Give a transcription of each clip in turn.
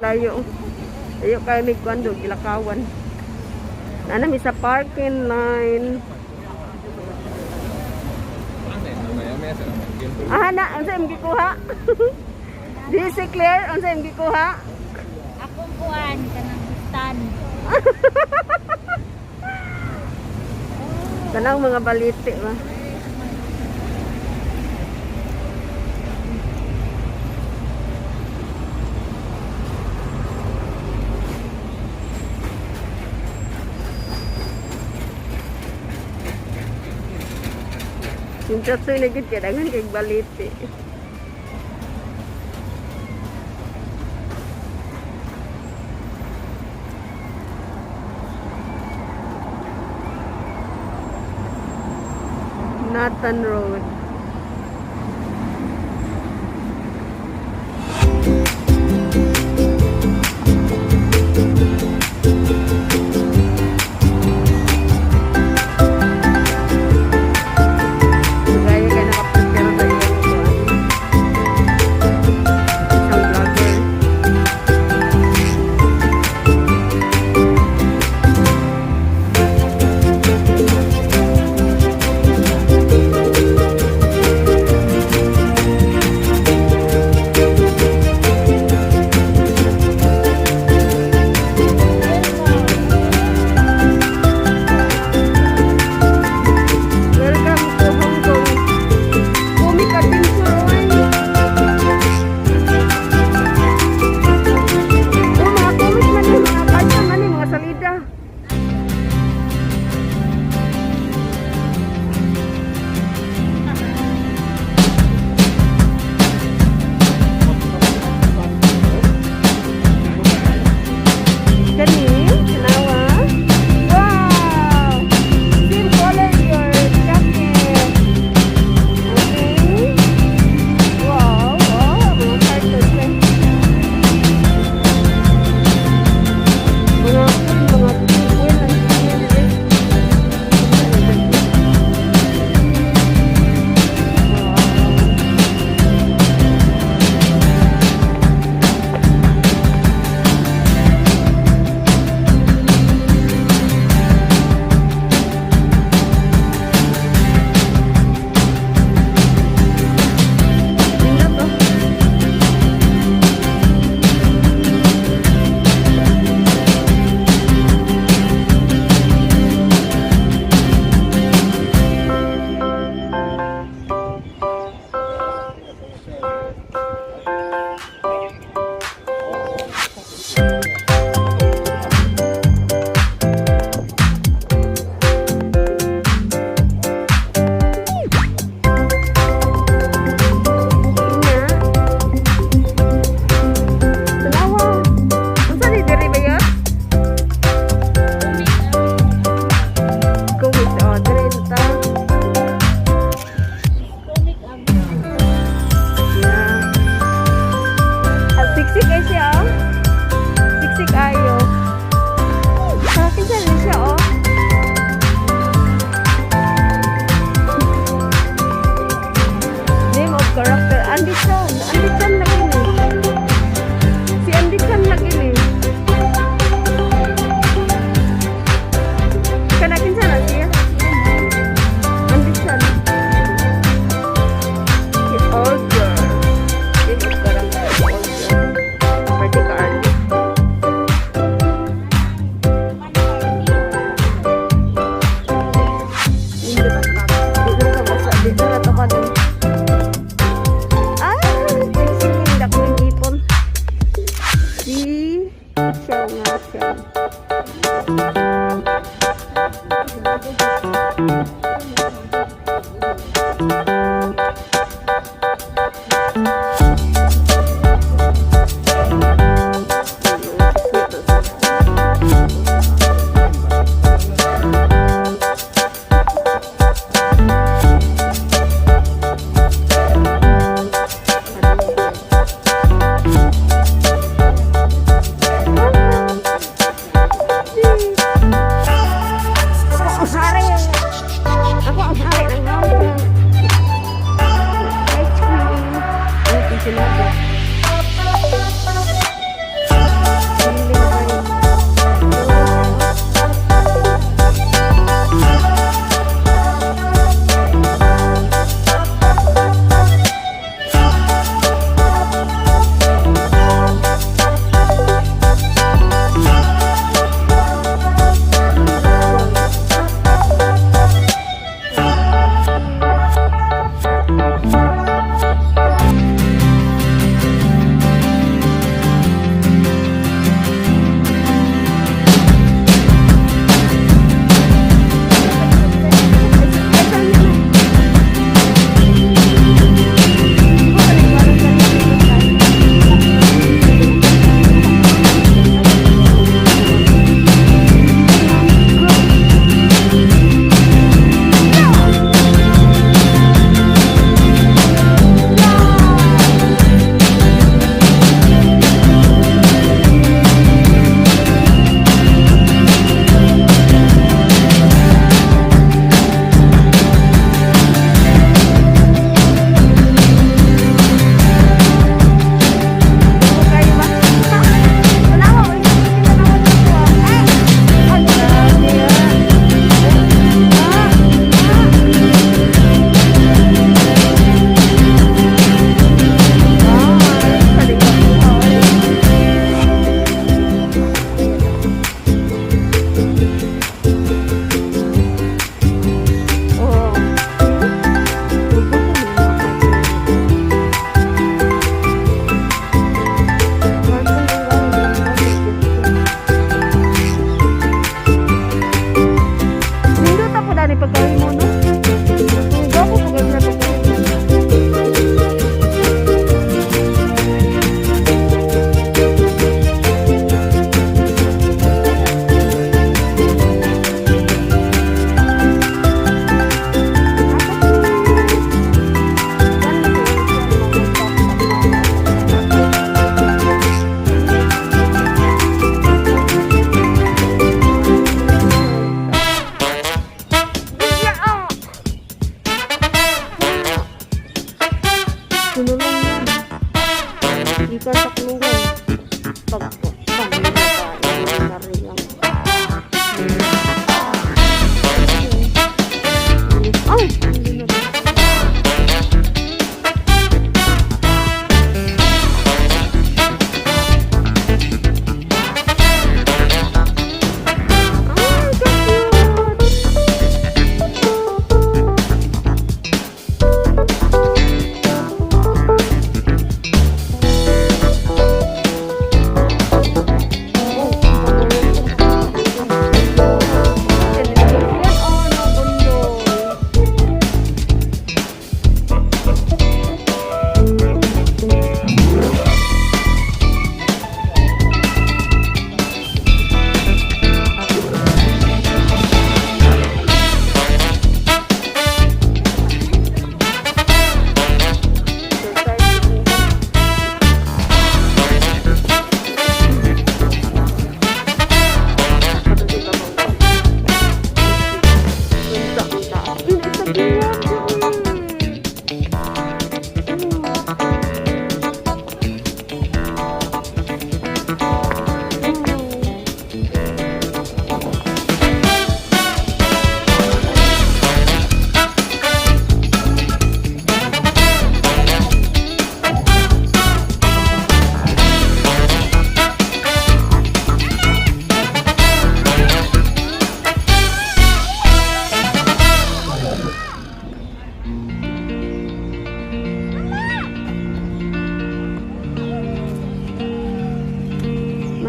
Layo. Layo kayo may kuan do, gilakawan. Naa mi sa parking line. 翻嚟係咪有咩食啊？ Ah, na, unsa imong gikuha? Di si Claire, unsa imong gikuha? Akong kuan kanang stand. Kanang mga baliti ba. Yung tatsoy na gud kay daghan kay baliti. Nathan Road. Gaya kay nakaprepare sa iyang kuan. Isang vlogger. Welcome to Hong Kong. Comic Adventure, oy. Oh, mga comic man ni, mga kanya man ni, mga salida. Kani, tanawa. Wow! Same color your jacket. Okay. Wow, mga cartoons eh. Mga puwel, ang puwel eh. Wow. Nindot, oh. Ina. Tanawa. Unsa ni diri ba yun? Comic, oh, diri ta. Comic ang Yeah. Ah, siksik ay siya, oh. Siksik ayo. Sa akin siya rin siya, oh. Name of character, Andy Chan. Andy Chan lagi ni. Si Andy Chan lagi ni. Kanakin siya na siya. Andy Chan. Si Olga. Name of character, Olga. Pwede ka, Arlie. Dito ka basa. Dito na to ka dun. Ah! Sige, akong ipon. Si siya nga siya.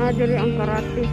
Na diri ang karate.